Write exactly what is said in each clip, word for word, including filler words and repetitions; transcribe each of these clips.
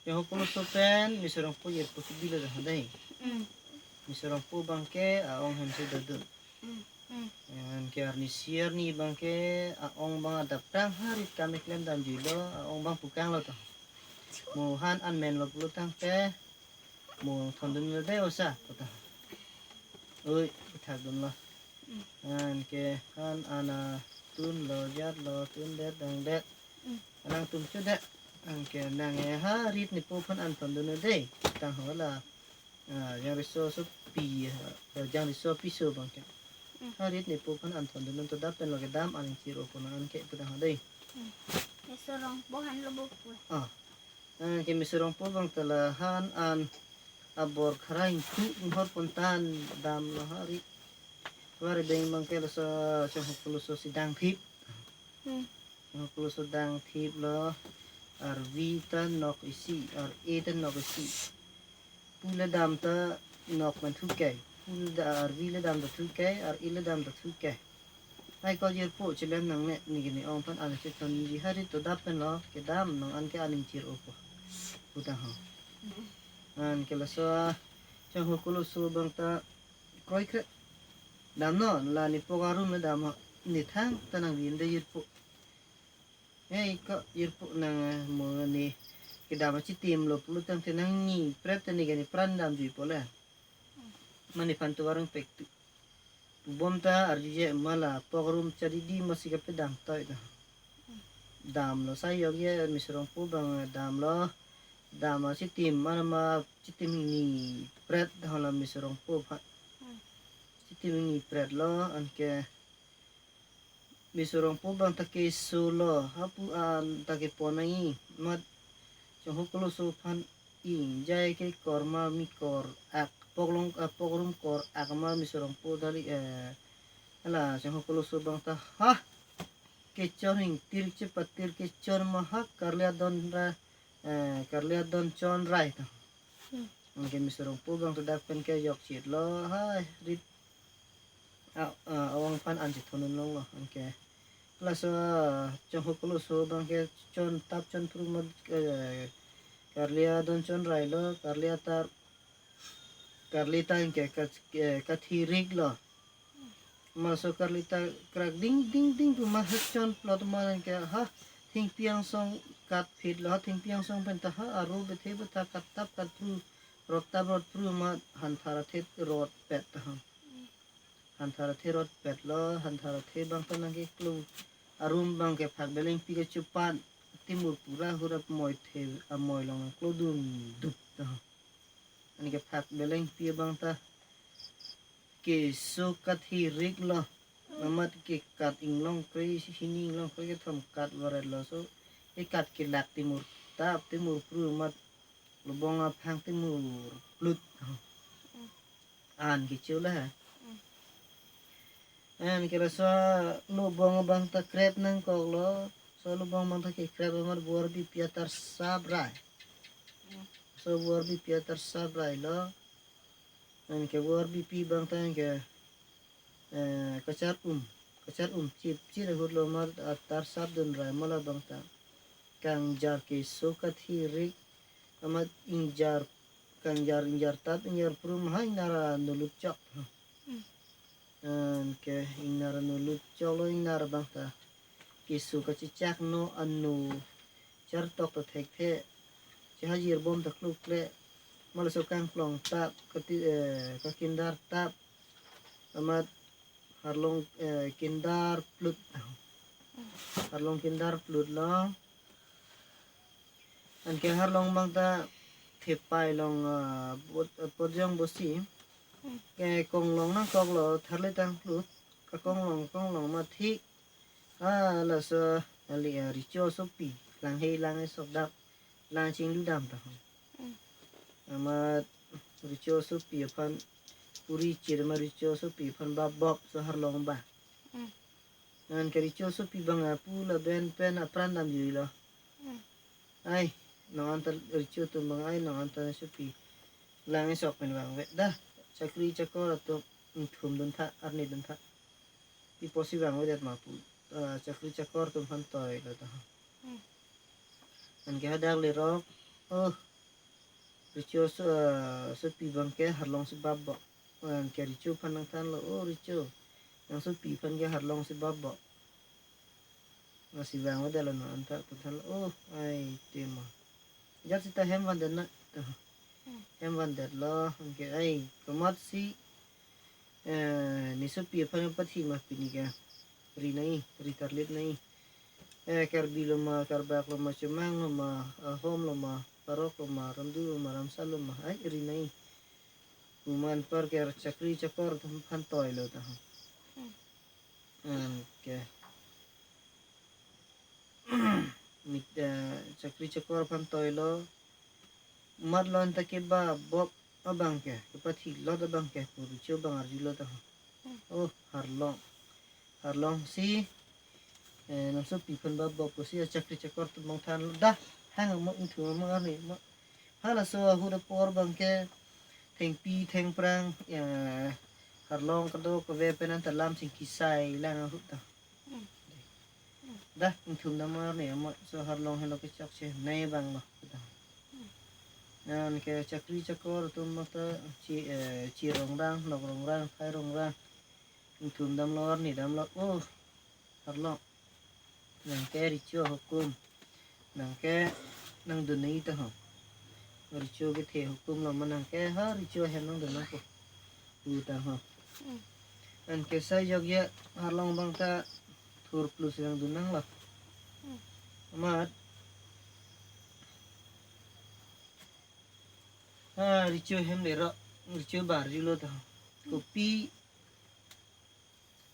Chonghu Koloso pen Miso Rongpo jirpo si bilo dah dei. Mm. Miso Rongpo abangke aong hemsi dodun. Mm, mm. Anke arnisi arni abangke aong abang adap tang harit kam keklem damjuilo, aong abang pukanglo to. Mo han an menlo pulo tangte, mo thondunlo dei osa, kota. Oi, ithak dunlo. Mm. Anke han an atunlo, jatlo, tundet, dangdet. Mm. Alangtum chudet. Anke nang e harit nepo aphan an thondunlo dei. Tang ho la. Ah, jangriso sopi, ah, jangriso piso abangke. Mm. Harit nepo aphan an thondun to dap pen lo kedam aning chiro kono anke pudang ho dei. Mm. Miso Rongpo hanlo bo pu. Ah. Anke Miso Rongpo abang ta la han an abor kharang tu inghor pontan damlo harit. Wari deng abangke laso Chonghu Koloso si dangthip. Mm. Chonghu Koloso dangthiplo, arvi ta nok isi, ar-e ta nok isi. Pu le dam ta nok man thuke. Pu le da, arvi le dam ta thuke, ar-e le dam ta thuke. Ai ko jirpo chilem nangne, neke ne-ong aphan an chethonji, harit to dap pen lo kedam, nang an ke aning chiro po. Pudang ho. Anke laso Chonghu Koloso abang ta kroikre. Damnon, la nepok arum le dam ho, ne thangta nangvin dei jirpo. Hei, ko jirpo nang, eh, mo ne kedam achitimlo pulo tangte nangni pret te neke ne pran damjuipo le. Mane phan tu warang pek tu. Bom ta arjuje ma la pok arum chadidi masi kapedam toi ta. Damlo sai yok ye Miso Rongpo abang damlo. Dam achitim, mana ma chitim ni pret hala Miso Rongpo aphan. Hmm. Chitim ni pret lo, anke Miso Rongpo abang ta keso lo, hapu an ta kepon nangji, mat Chonghu Koloso aphan ingjai ke kor ma mi kor ak, pok long, ah, pok arum kor ak ma Miso Rongpo dali, eh, ala Chonghu Koloso abang ta, ha, kechon ingtir chepatir kechon ma ha, karlia don ra, eh, karlia don chon rai ta. Hmm. Anke Miso Rongpo abang ta dak pen ke yok chit lo, hai, rit. A, a, awang aphan an chethondun longlo, anke. Laso, ah, Chonghu Koloso abang ke chon tap chon phru mat, eh, karlia don chon rai lo, karlia ta, karlia ta anke kat, eh, kathi rik lo. Maso karlia ta krak ding ding ding pu ma hek chon plot ma anke ha thingpi angsong kat phit lo, ha thingpi angsong pen ta ha aru bethe betha kat tap kat phru rot tap rot phru ma hanthar athe rot pet ta ha. Hanthar athe rot pet lo, hanthar athe abang ta nangkeklo. Arum abang ke phak belengpi kechupan. Timur pura hurap moi the, amoi along nangklo dundup ta ha. Anke phak belengpi abang ta keso kathi rik lo. Amat ke kat inglong kre, hini inglong kre kethom kat varet lo so. Ke kat kelak timur tap, timur phru amat lobong aphang timur plut. An kecho la ha. Anke laso lobong abang ta krep nangkok lo. So lobong abang ta kekrep amat Vorbipi atar sap rai. So Vorbipi atar sap rai lo. Anke Vorbipi abang ta anke, eh, kachar um, kachar um chip chip ahut lo amat atar sap dun rai ma la abang ta. Kangjar keso kathi rik amat ingjar, kangjar ingjar tap ingjar phru ma ha ingnar anulut chok. Hmm. Anke ingnar anulut chok lo ingnar abang ta. Keso kachechak no anu chartok ta thekthe. Chehajir bom ta klukle. Ma laso kangklong tap, kati, eh, kakindar tap. Amat harlong, eh, kindar plut. Harlong kindar plut lo. Anke harlong abang ta thepai along, ah, bot, ah, potjong bosi. Hmm. Ke konglong nangkok lo, tharle tang plut. Kakonglong, konglong ma thik. Ah, laso, ali, ah, Richo asopi. Lang hei lang esok dap. Lang chinglu dam ta. Hmm. Amat Richo asopi aphan puri chir ma Richo asopi aphan bap bap so harlong abang. Hmm. Anke Richo asopi abang apu laben pen apran damjui lo. Hmm. Ai, nang anta Richo atum abang ai, nang anta asopi. Lang esok pen vangve dah. Chakri chakor atum, mm, thum dun tha, arni dun tha. Pi pusi vangvedet ma pu, ah, chakri chakor atum aphan toi lo ta. Hmm. Anke hadak lerok, oh, Richo so, eh, sopi abang ke Harlong si bap bo. Anke Richo aphan nangthanlo, "O Richo, nang sopi aphan ke Harlong si bap bo." Lasi vang-o detlo non anta pu thanlo, "O, ai, te ma. Jat sita hem vandet na, to. Hem vandetlo, anke ai, komatsi, eh, ne sopi aphan pathi ma pini ke. Ri nai, ri tarlit nai. Eh, Karbi lo ma, Karbak lo ma, Chomang lo ma, Ahom lo ma, Parok lo ma, Ramdu lo ma, Ramsa lo ma, ai, ri nai." Pu ma anpar ke chakri chakor atum aphan toilo ta. Hmm. Anke. Mit, eh, chakri chakor aphan toilo. Mat lo anta kebap bop abang ke, kepathi lot abang ke, pu Richo abang arjulo ta. Hmm. "O, Harlong. Harlong si, eh, nang sopi aphan bap bop pusi achakri chakor atum abang thanlo. Dah, hang amo, ingthum amo arni amo. Halaso ahut apor abang ke thengpi thengphrang, ya, Harlong kadokave pen anta lam chingki sai lang ahut ta. Hmm. Dah, ingthum dam arni amo, so Harlong helo kechokche, nai abang lo," pu ta. Hmm. Anke chakri chakor atum abang ta chi, eh, chi rongrang, nok rongrang, phai rongrang. Ingthum damlo, arni damlo, "O, Harlong. Nang ke Richo ahukum. Nang ke nangdun nai ta ho. Richo kethe ahukum lo ma nang ke, ha, Richo ahem nangdun nangpo," pu ta ho. Hmm. Anke sai jok ya Harlong abang ta thur plus nangdun nanglo. Hmm. Amat. Ha, Richo ahem le ro, Richo abang arjulo ta ho. Kopi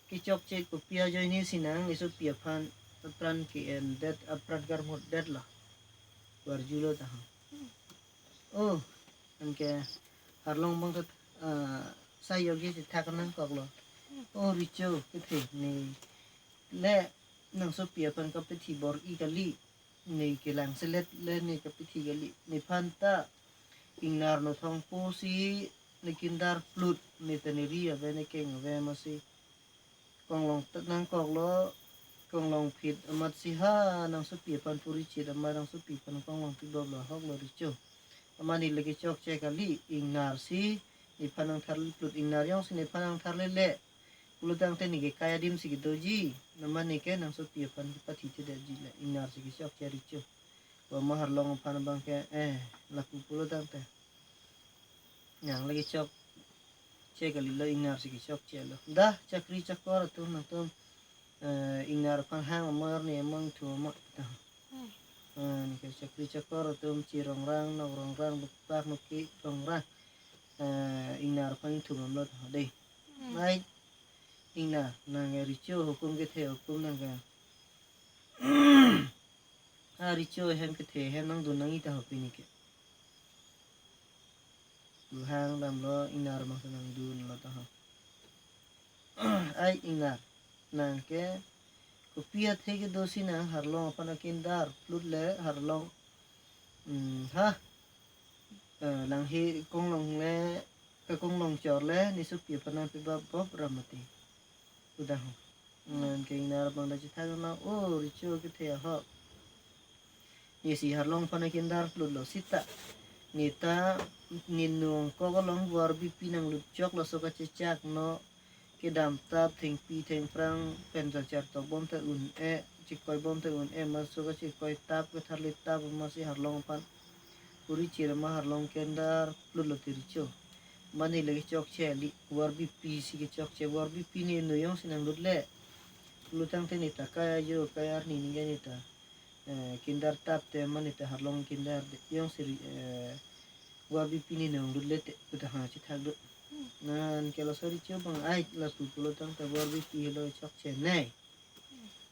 kechokche, kopi ajoine si nang ne sopi aphan apran ke-endet, apran karmutdetlo, pu arjulo ta ho. O, anke Harlong abang ta, ah, sai jok ya chethak nangkoklo. "O Richo kethe, ne le nang sopi aphan kapathi bor-i kali. Ne kelang selet le ne kapathi kali. Nephan ta ingnar no thongpo si ne kindar plut, ne ta ne ri ave, ne keng ave, amatsi konglong ta nangkoklo, konglong phit amatsi ha, nang sopi aphan puri chit amat nang sopi aphan konglong phit boplo, ahoklo Richo. Amat ne le kechokche kali, ingnar si nephan nangtharli plut, ingnar jongsi nephan nangtharlele, pulo tangte ne ke kai adim si kedoji, amat ne ke nang sopi aphan kepathitedetji le, ingnar si kechokche Richo." Pu ma Harlong aphan abang ke, eh, lapu pulo tangte, nang le kechokche kalilo, ingnar si kechokchelo. Dah, chakri chakor atum nangtum, eh, ingnar aphan hang amo arni amo, ingthum amo ta. Hmm. Eh, anke chakri chakor atum chi rongrang, nok rongrang, nokpak nokki rongrang, eh, ingnar aphan ingthum damlo ta dei. Hmm. Ai, ingnar, nang ke Richo ahukum kethe ahukum nang ke. Ha, Richo ahem kethe ahem nangdun nang-i ta ho pini ke. Pu hang damlo, ingnar abang ta nangdunlo ta ho. Ai ingnar, nang ke kopi athe kedo si nang Harlong aphan akindar plut le Harlong, hmm, ha, eh, langhe konglong le, kekonglong chor le ne sopi aphan nangpebap bop ra mati, pu ta ho. Anke ingnar abang ta chethak nang, "O Richo kethe ahok. Ne si Harlong aphan akindar plutlo sita, ne ta ne nung kok along Warbipi nanglut chok, laso kachechak no kedam tap, thengpi thengphrang pen chachar tok bom ta un-e, chekoi bom ta un-e, amatsi kachekoi tap, ketharli tap, amatsi Harlong aphan puri chit amat Harlong akindar plutlo te Richo. Amat ne le kechokche kali, Warbipi si kechokche, Warbipi ne no jongsi nanglut le, pulo tangte ne ta kai ajo kai arni ningke ne ta, eh, kindar tap te amat ne ta Harlong kindar de, jongsi, eh, Warbipi ne nanglut le te, pu ta ha chethak do. Anke laso Richo abang ai lapu pulo tangte Warbipi helo chokche nai.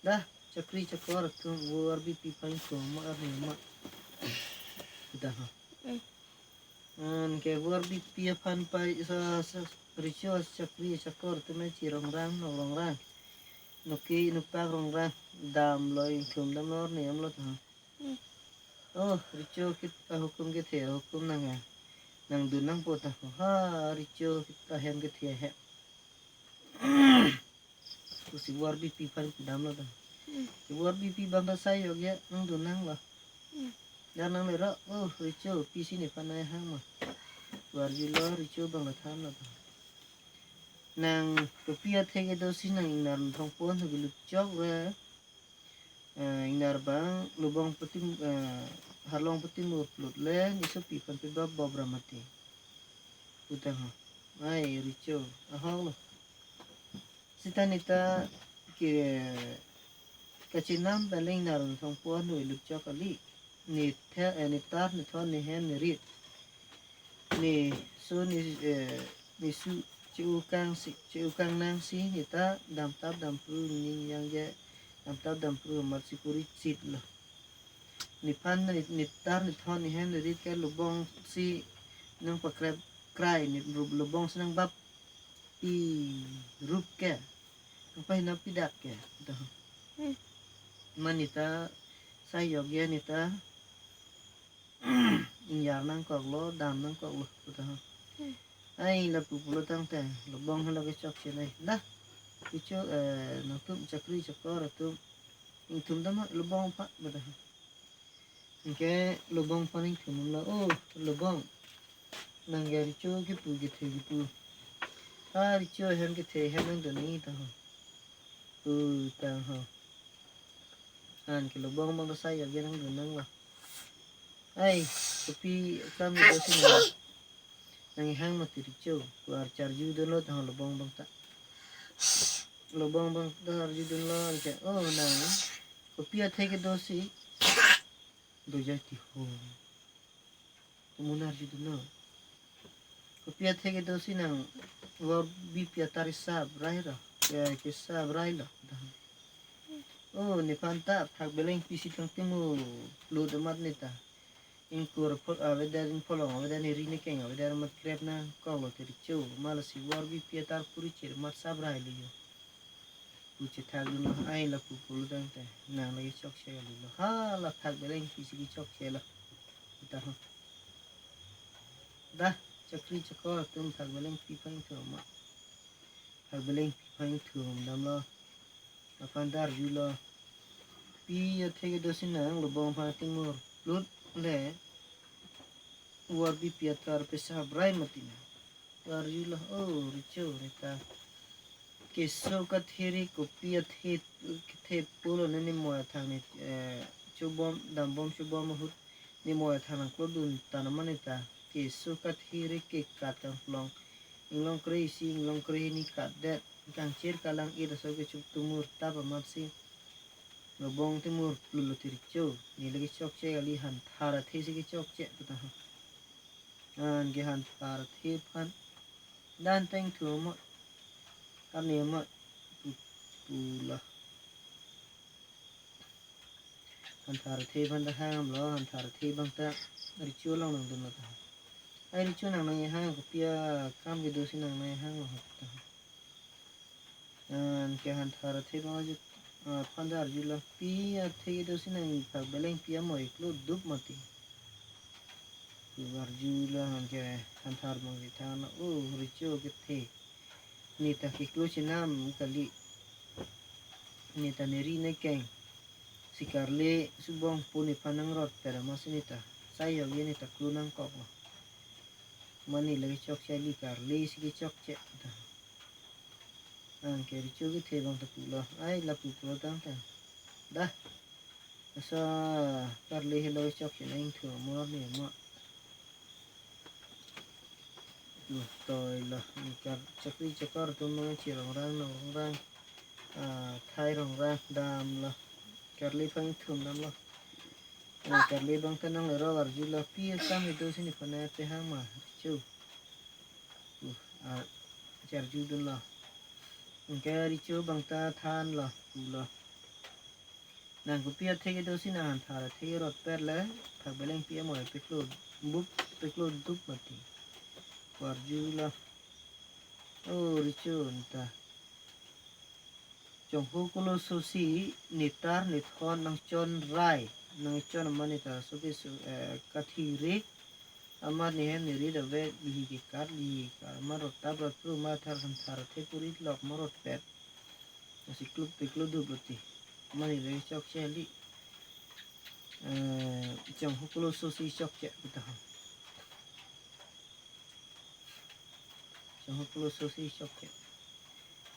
Dah, chakri chakor atum Warbipi aphan ingthum amo arni amo, pu ta ha. Mm. Anke Warbipi aphan pai sa, sa, Richo chakri chakor atum chi rongrang, nok rongrang, nokki nokpak rongrang damlo, ingthum damlo arni damlo ta ha. Hmm. Oh, Richo kit ahukum kethe ahukum nang ya. Nangdun nangpo ta. Ha, Richo kit ahem kethe ahem. Pusi Warbipi aphan damlo ta. Hmm. Warbipi abang ta sai jok ya, nangdun nanglo. Hmm. Dar nang lero, oh, Richo, pisi nephan nai hang ma. Varjulo Richo bang la thanlo ta. Nang kopi athe kedo si nang ingnar thongpo nu kelut chok re. Eh, ingnar bang lubong pati, eh, harlong pati mur plut le, ne sopi aphan pebap bobra mati. Puta ho. Ai, Richo, ahok lo. Sita neta ke kachinam pen le ingnar thongpo nu kelut chok kali. Ne the, eh, ne tar, ne thon, ne hem, ne rit. Ne so, ne, eh, ne su, che-u kang si, che-u kang nang si, neta damtap dampru ning yangje, damtap dampru amat si kuri chit lo. Nephan, ne, ne tar, ne thon, ne hem, ne rit ke lubong si nangpakrep krai, ne rup lubong si nangbap pi rup ke. Nangpahinap pidak ke. Dah. Hmm. Ma neta sai yok ya neta. Ingyar nangkoklo, dam nangkoklo, puta ho. Hmm. Ai, lapu pulo tangte, lubong hala kechokche nai. Dah, Richo, eh, nangtum chakri chakor atum ingthum dam lubong aphan, puta ho. Anke lubong aphan ingthum lo, oh, lubong. Nang ya Richo kipu kethe kipu. Ah, Richo hem kethe hem nangdun nangji ta ho. Puta ho. Anke lubong bang ta sai ya nangdun nanglo. Ai, kopi kam kedo si nang. Nang hang mati Richo, ko arju dunlo ta ho lubong bang ta. Lubong bang ta arju dunlo anke, oh, nang kopi athe kedo si. Doja ti ho. Tumun arju dunlo. Kopi athe kedo si nang Warbi pi atar isap rai lo. Ya, ke isap rai lo. Oh, nephan ta phak beleng pisi tang timu. Lut amat neta. Ingkur pho-, awedan, ingpholong awedan, eri nekeng awedan amat krep nangkoklo te Richo. Ma lasi Warbi pi atar puri chir amat sap rai lo yo. Pu chethak dunlo, ai lapu pulo tangte. Nang lagi chokche kalilo. Hala phak beleng pisi kechokche lo. Puta ho. Dah, chakri chakor atum phak beleng pi aphan ingthum ma. Phak beleng pi aphan ingthum damlo. Aphan ta arjulo. Pi athe kedo si nang lubong aphan ating mur plut le. Warbi pi atar pesa brai mati nang. Arjulo, oh, Richo, neta. Keso kathe re kopi athe, kethe pulo ne, ne moi athang ne, eh, chobom, dambom chobom ahut. Ne moi athang nangklodun tang ma neta. Keso kathe re kekat kangplong. Inglong kre isi, inglong kre hini katdet. Kangchir kalang-ir aso kechup tumur tap amat si. Lubong timur plut lo te Richo. Ne lagi chokche kali, hanthar athe si kechokche puta ho. Anke hanthar athe aphan. Dan ta ingthum mo. Kami mo. Pu-, pulo. Hanthar athe aphan ta hanglo, hanthar athe bang ta Richo along nangdunlo ta. Ai Richo nang nang hang kopi akam kedo si nang nang hanglo ta. Anke hanthar athe bang arju, ah, aphan ta arjulo pi athe kedo si nang phak beleng pi amoi klo dup mati. Pu arjulo anke hanthar bang si thanlo, oh, Richo kethe. Neta keklo chenam kali. Neta neri nekeng. Si karle subong pu nephan nangrot pera ma si neta. Sai yok ye neta klo nangkoklo. Ma ne lagi chokche kali, karle si kechokche ta. Anke Richo kethe bang ta pulo. Ai lapu pulo tangte. Dah. Asa karle helo chokche nang ingthum mo ne ma. Lo toi lo, ne kar-, chakri chakor atum nang chirong rang nang rong rang. Ah, thai rong rang damlo. Karle aphan ingthum damlo. Ne karle bang ta nang lero arjulo pi akam kedo si nephan nai pehang ma Richo. Uh, ah, charju dunlo. Anke Richo bang ta thanlo, pulo. Nang kopi athe kedo si nang hanthar athe rot pet le, phak beleng pi amoi peklo bup, peklo dup mati. Pu arjulo. Oh, Richo neta. Chonghu kolo so si netar nethon nangchon rai, nangchon ma neta so ke so, eh, kathe re. Amat ne hem ne rit ave, lihi kekat, lihi kekat, amat rot tap rot pru, amat thar hanthar athe puri lok ma rot pet. Lasi klup peklo dup lo te. Ma ne lagi chokche kali. Eh, Chonghu Koloso si chokche puta ho. Chonghu Koloso si chokche.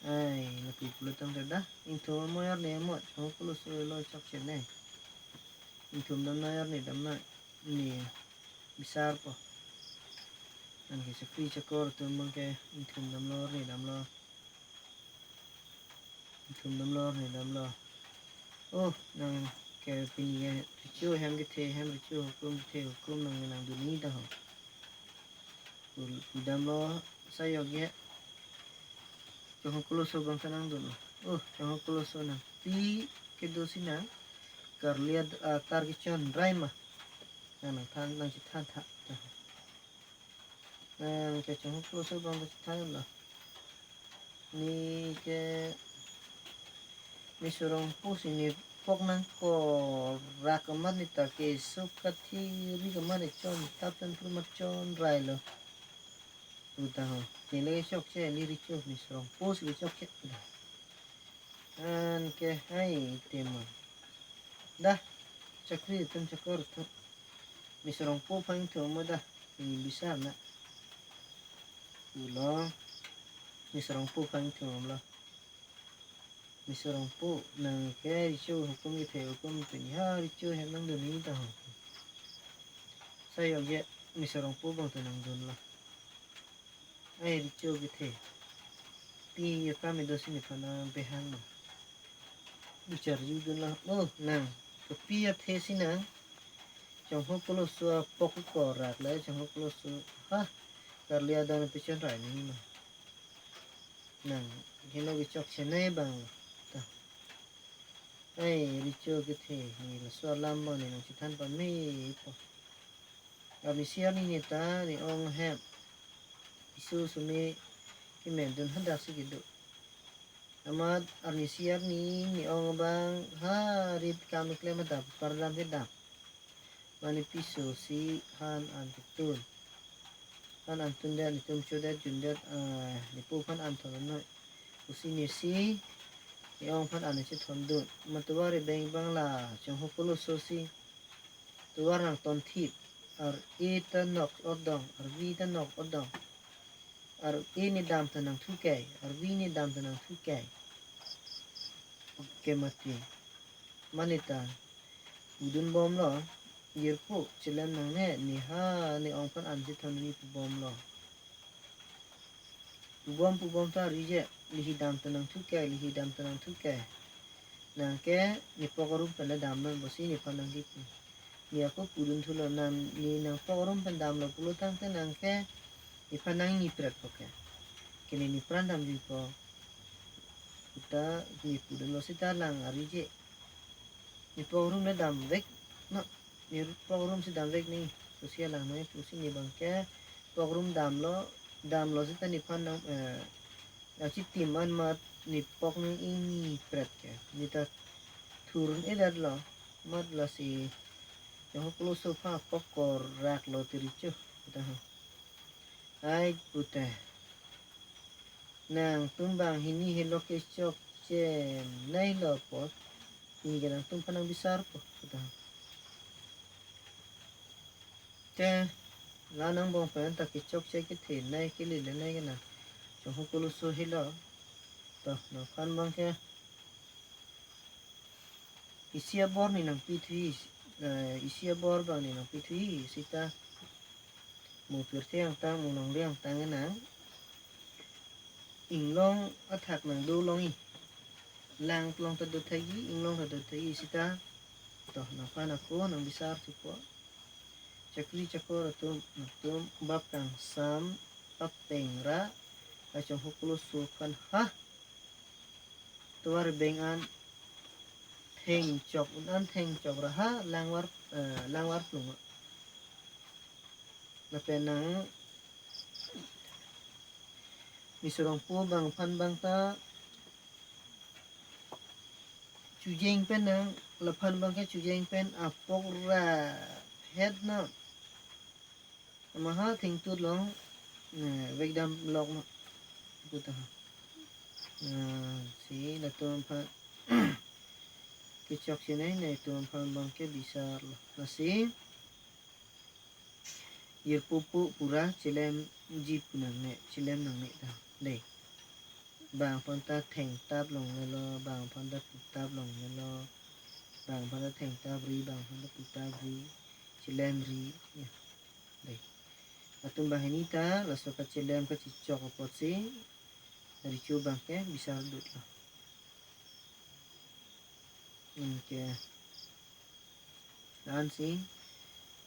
Ai, lapu pulo tangte dah. Ingthum amoy arni mo, Chonghu Koloso lo chokche ne. Ingthum damnoi arni damnoi. Ne bisarpo. Nangke chakri chakor atum abangke ingthum damlo arni damlo. Ingthum damlo arni damlo. Oh, nangke pini ke recho hem kethe hem, recho hukum kethe hukum nang nangdun nangji ta ho. Pu, pu damlo, sa yok ye. Chonghu Koloso abang ta nangdunlo. Oh, Chonghu Koloso nangpi kedo si nang karli atar kechonrai ma. Nang nangthan, nangchethan tha. Nangke Chonghu Koloso abang ta chethanlo. Neke Miso Rongpo si nepok nangkorak amat ne ta keso kathiri amat ne chontap chonpru amat chonrailo. Puta ho. Neli chokche, neli recho, Miso Rongpo si chokche. Anke hai tema. Dah, chakri atum chakor atum. Miso Rongpo aphan ingthum mo dah, neli bisar na. Pulo, Miso Rongpo aphan ingthum lo. Miso Rongpo, nangke recho hukum kethe hukum pini ha recho hem nangdun nangji ta ho. Sa yok ye, Miso Rongpo abang ta nangdunlo. Ai recho kethe. Pi akam kedo si nephan nang behang ma. Bichar judunlo. Oh, nang. Kopi athe si nang Chonghu Koloso apok korak le Chonghu Koloso. Ha. Karli adon pechonrai nangji ma. Nang. Helo kechokche ne abang. Ta. Ai, recho kethe, ne laso alam abang ne nangchethan pamepo. Arnisi arni ne ta ne ong hem isu sumi kemen dun hadak si kedo. Amat arnisi arni ne ong abang ha rit kam keklem adap pardam kedam. Mane piso si han an ketun. Han an tundet, netum chodet jundet, ah, nepo aphan an thondun noi. Pusi nesi ne ong aphan an nesi thondun. Matovar ebeng abang la Chonghu Koloso si. Tovar nangtonthip. Ar-e ta nok odong, arvi ta nok odong. Ar-e ne dam ta nangthu kei, arvi ne dam ta nangthu kei. Ke mati. Mane ta pudun bomlo, jirpo, chilem nangne, ne ha, ne ong aphan an si thondun pu bomlo. Pu bom, pu bom ta arije, lihi dam ta nangthu kei, lihi dam ta nangthu kei. Nangke, nepok arum pen le damnon pusi nephan nangkipu. Ne ako pudun thulo nang, ne nangpok arum pen damlo pulo tangte nangke, nephan nangni pret po ke. Ke ne nepran damjuipo. Puta, ne pudunlo seta lang arije. Nepok arum le damvek, no, nepok arum si damvek ni, pusi alang noi, pusi ne abangke pok arum damlo, damlo seta nephan nang, eh, nangchitim an mat nepok nang-ingni pret ke. Ne ta thur un-edetlo, mat lasi Chonghu Koloso aphan pok koraklo tiri chu, puta ho. Ai puta. Nangtum banghini helo kechokche nanglo apot. Neke nangtum aphan nangbisarpo, puta. Te, la nangbong pen ta kechokche kethenei kelelenei ke nang Chonghu Koloso helo. To, nangphan abangke isi abor ne nangpithui, eh, isi abor abang ne nangpithui, seta mo pirthe angtang, mo longle angtang nang inglong athak nangdolongji. Lang along ta do thekji, inglong ta do thekji seta. To, nangphan ako nangbisar thupo. Chakri chakor atum, nangtum bap kangsam, bap pengra, a Chonghu Koloso aphan ha. Tovar ebeng an thengchok, un an thengchok ra ha, langvar, eh, langvar plung. Lapen nang Miso Rongpo abang aphan abang ta chujeng pen nang, laphan abangke chujeng pen apok ra het na. Maha thengtut long, eh, vekdam lok ma. Puta. Eh, si latum aphan Kechok chinai nai atum aphan abang ke bisar lo. Lasi jirpo pu pura chelemji pu nangne, chelem nangne ta. Dei. Bang aphan ta thengtap longlelo, bang aphan ta putap longlelo, bang aphan ta thengtapri, bang aphan ta putapri, chelemri. Ya. Dei. Atum banghini ta laso kachelem kachechok apotsi recho abang ke bisar dut lo. Anke ansi,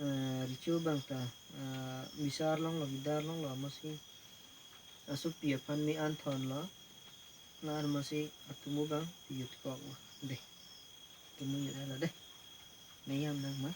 eh, recho abang ta, eh, bisar longlo, bidar longlo, amatsi asopi aphan me-an thonlo. La amatsi atomo abang piyut kok lo. Dei. Atomo yut lo dei. Neyam nang ma.